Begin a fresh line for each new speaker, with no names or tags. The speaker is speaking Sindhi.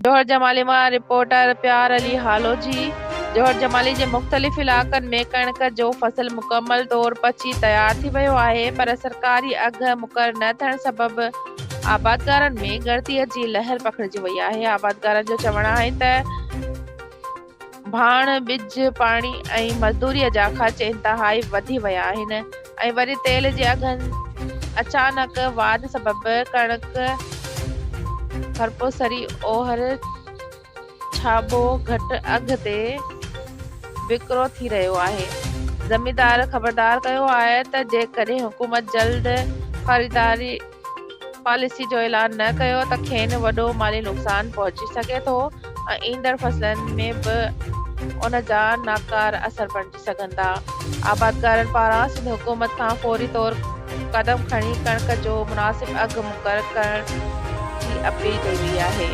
جوهر جمالي مان رپورٽر پيار علي هالوجي، جوهر جمالي جي مختلف علائقن ۾ ڪڻڪ جو فصل مڪمل طور پچي تيار ٿي ويو آهي پر سرڪاري اگهه مقرر نه ٿيڻ سبب آبادگارن ۾ ڳڻتي جي لهر پکڙجي وئي آهي آبادگارن جو چوڻ آهي ته ڀاڻ، ٻج، پاڻي ۽ مزدوريء جا خرچ انتهائي وڌي ويا آهن ۽ وري تيل جي اگهن اچانڪ واڌ سبب ڪڻڪ، خرپوسري، اوهر، ڇاٻو گهٽ اگهه تي وڪرو ٿي رهيو آهي. زميندار خبردار ڪيو آهي ته جيڪڏهن حڪومت جلد خريداري پاليسي جو اعلان نه ڪيو ته کين وڏو مالي نقصان پهچي سگهي ٿو ۽ ايندڙ فصلن ۾ به ان جا ناڪاره اثر بڻجي سگهن ٿا. آبادگارن پاران سنڌ حڪومت کان فوري طور قدم کڻي ڪڻڪ جو مناسب اگهه مقرر ڪرڻ جي اپيل ڪئي وئي آهي.